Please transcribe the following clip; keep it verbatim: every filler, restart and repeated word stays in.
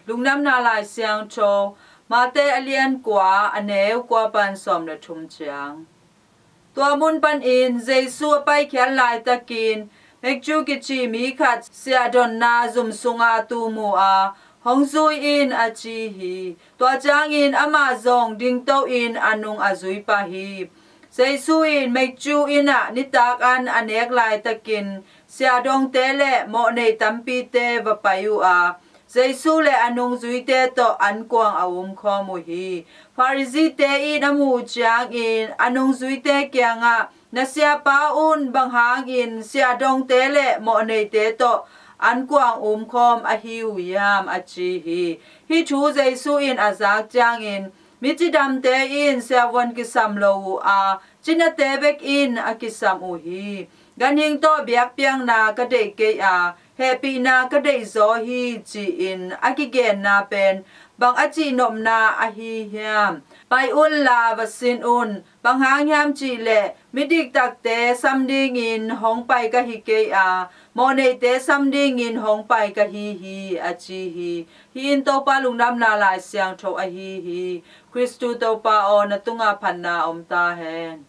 Lungdamna Lai Siangtho, Mate a lian kua, a neu kua pan sawm le thum ciang. Tua mun panin Jesu a paikhiat laitakin Matthew kici mi khat siahdonna zum sunga tuu mu a, hong zui in a ci hi. Tua ciangin amah zong dingto in a nung a zui pah hi. Jesu in Matthew inn ah nitak an a nek laitakin siahdongte le mawhnei tampite va pai uh a, Jesu le a nungzuite tawh ankuang a umkhawm uh hi. Pharisee-te in a muh uh ciangin a nungzuite kiangah, "Na siapa un bang hangin siahdongte le mawhneite tawh ankuang umkhawm ahi uh hiam?" a ci hi. Hih thu Jesu in a zak ciangin, "Mi cidamte in siavuan kisam lo uh a, cinate bek in a kisam uh hi. Ganhing tawh biakpiakna ka deih kei a, hehpihna ka deih zaw hi," ci-in a kigenna pen bang a cihnopna ahi hiam? "Pai unla va sin un. Bang hang hiam cih leh midiktakte sam dingin hong pai ka hi kei a, mawhneite sam dingin hong pai ka hi hi," a ci hi. Hih in Topa Lungdamna Lai Siangtho ahi hi. Khristu Topa aw, na tungah phatna om ta hen.